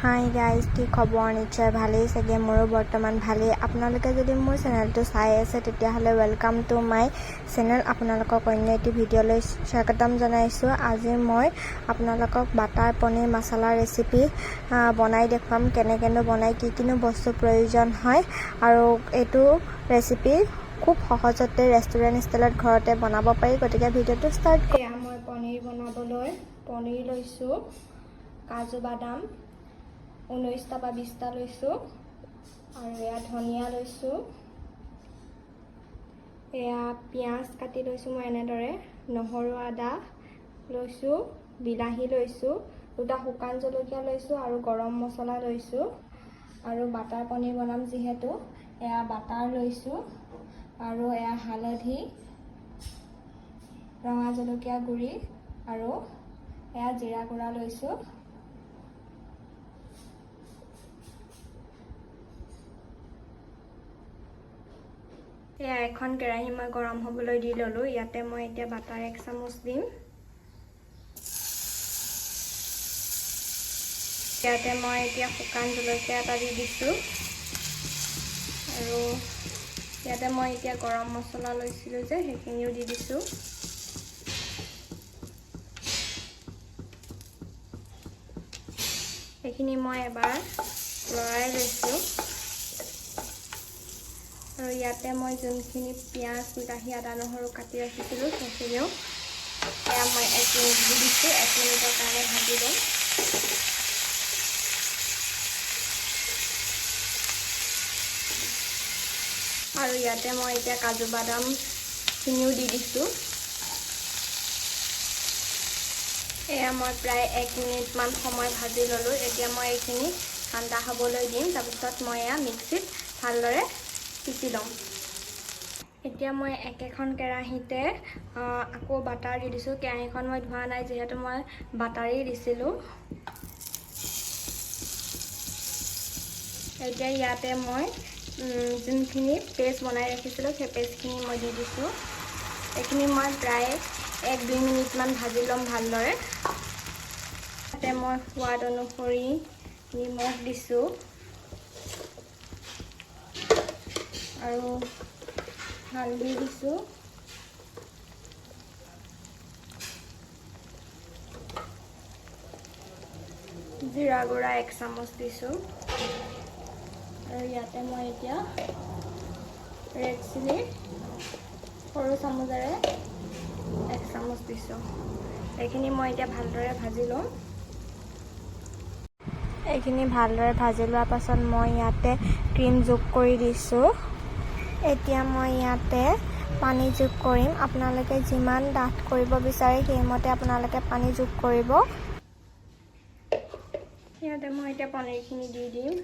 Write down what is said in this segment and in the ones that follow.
Hi guys, কি খবৰ? নিশ্চয় ভালেই চাগে। মোৰো বৰ্তমান ভালেই। আপোনালোকে যদি মোৰ চেনেলটো চাই আছে, তেতিয়াহ'লে welcome to my channel. আপোনালোকক অন্য এটি ভিডিঅ'লৈ স্বাগতম জনাইছোঁ। আজি মই আপোনালোকক বাটাৰ পনীৰ মছলা ৰেচিপি বনাই দেখুৱাম, কেনেকৈনো বনাই, কি কিনো বস্তু প্ৰয়োজন হয় আৰু এইটো ৰেচিপি খুব সহজতে ৰেষ্টুৰেণ্ট ষ্টাইলত ঘৰতে বনাব পাৰি। গতিকে ভিডিঅ'টো ষ্টাৰ্ট। এয়া মই পনীৰ বনাবলৈ পনীৰ লৈছোঁ, কাজু বাদাম 19টা বা 20টা লৈছোঁ আৰু এয়া ধনিয়া লৈছোঁ। এয়া পিঁয়াজ কাটি লৈছোঁ মই এনেদৰে, নহৰু আদা লৈছোঁ, বিলাহী লৈছোঁ, দুটা শুকান জলকীয়া লৈছোঁ আৰু গৰম মছলা লৈছোঁ। আৰু বাটাৰ পনীৰ বনাম যিহেতু, এয়া বাটাৰ লৈছোঁ আৰু এয়া হালধি, ৰঙা জলকীয়া গুড়ি আৰু এয়া জিৰা গুড়া লৈছোঁ। এয়া এখন কেৰাহী মই গৰম হ'বলৈ দি ল'লোঁ। ইয়াতে মই এতিয়া বাটাৰ এক চামুচ দিম। ইয়াতে মই এতিয়া শুকান জলকীয়া এটা দি দিছোঁ আৰু ইয়াতে মই এতিয়া গৰম মছলা লৈছিলোঁ যে, সেইখিনিও দি দিছোঁ। সেইখিনি মই এবাৰ লৰাই লৈছোঁ আৰু ইয়াতে মই যোনখিনি পিঁয়াজ, বিলাহী, আদা, নহৰু কাটি ৰাখিছিলোঁ, সেইখিনিও এয়া মই এক মিনিট দি দিছোঁ। এক মিনিটৰ কাৰণে ভাজি ল'ম। আৰু ইয়াতে মই এতিয়া কাজু বাদামখিনিও দি দিছোঁ। এয়া মই প্ৰায় এক মিনিটমান সময় ভাজি ল'লোঁ। এতিয়া মই এইখিনি ঠাণ্ডা হ'বলৈ দিম। তাৰপিছত মই এয়া মিক্সিত ভালদৰে পিচি ল'ম। এতিয়া মই একেখন কেৰাহীতে আকৌ বাটাৰ দি দিছোঁ। কেৰাহীখন মই ধোৱা নাই, যিহেতু মই বাটাৰেই দিছিলোঁ। এতিয়া ইয়াতে মই যোনখিনি পেষ্ট বনাই ৰাখিছিলোঁ, সেই পেষ্টখিনি মই দি দিছোঁ। এইখিনি মই প্ৰায় 1-2 মিনিটমান ভাজি ল'ম ভালদৰে। তাতে মই সোৱাদ অনুসৰি নিমখ দিছোঁ আৰু হালধি দিছোঁ। জিৰা গুড়া এক চামুচ দিছোঁ আৰু ইয়াতে মই এতিয়া ৰেড চিলি সৰু চামুচেৰে এক চামুচ দিছোঁ। এইখিনি মই এতিয়া ভালদৰে ভাজি ল'ম। এইখিনি ভালদৰে ভাজি লোৱাৰ পাছত মই ইয়াতে ক্ৰীম যোগ কৰি দিছোঁ। এতিয়া মই ইয়াতে পানী যোগ কৰিম। আপোনালোকে যিমান ডাঠ কৰিব বিচাৰে, সেইমতে আপোনালোকে পানী যোগ কৰিব। ইয়াতে মই এতিয়া পনীৰখিনি দি দিম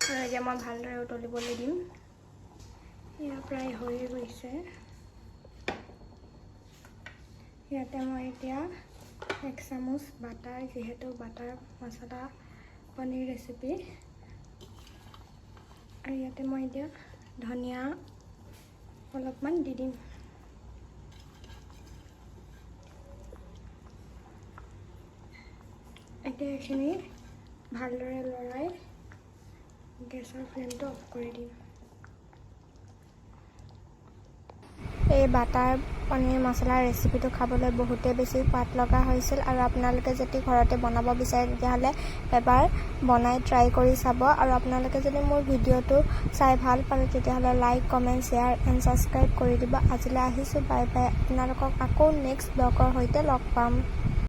আৰু এতিয়া মই ভালদৰে উতলিবলৈ দিম। এয়া প্ৰায় হৈয়ে গৈছে। ইয়াতে মই এতিয়া এক চামুচ বাটাৰ, যিহেতু বাটাৰ মছলা পনীৰ ৰেচিপি, আৰু ইয়াতে মই এতিয়া ধনিয়া অলপমান দি দিম। এতিয়া এইখিনি ভালদৰে লৰাই গেছৰ ফ্লেমটো অফ কৰি দিম। এই বাটাৰ পনীৰ মছলাৰ ৰেচিপিটো খাবলৈ বহুতেই বেছি সোৱাদ লগা হৈছিল আৰু আপোনালোকে যদি ঘৰতে বনাব বিচাৰে, তেতিয়াহ'লে এবাৰ বনাই ট্ৰাই কৰি চাব। আৰু আপোনালোকে যদি মোৰ ভিডিঅ'টো চাই ভাল পালে, তেতিয়াহ'লে like, comment, share and subscribe কৰি দিব। আজিলৈ আহিছোঁ, বাই বাই। আপোনালোকক আকৌ নেক্সট ব্লগৰ সৈতে লগ পাম।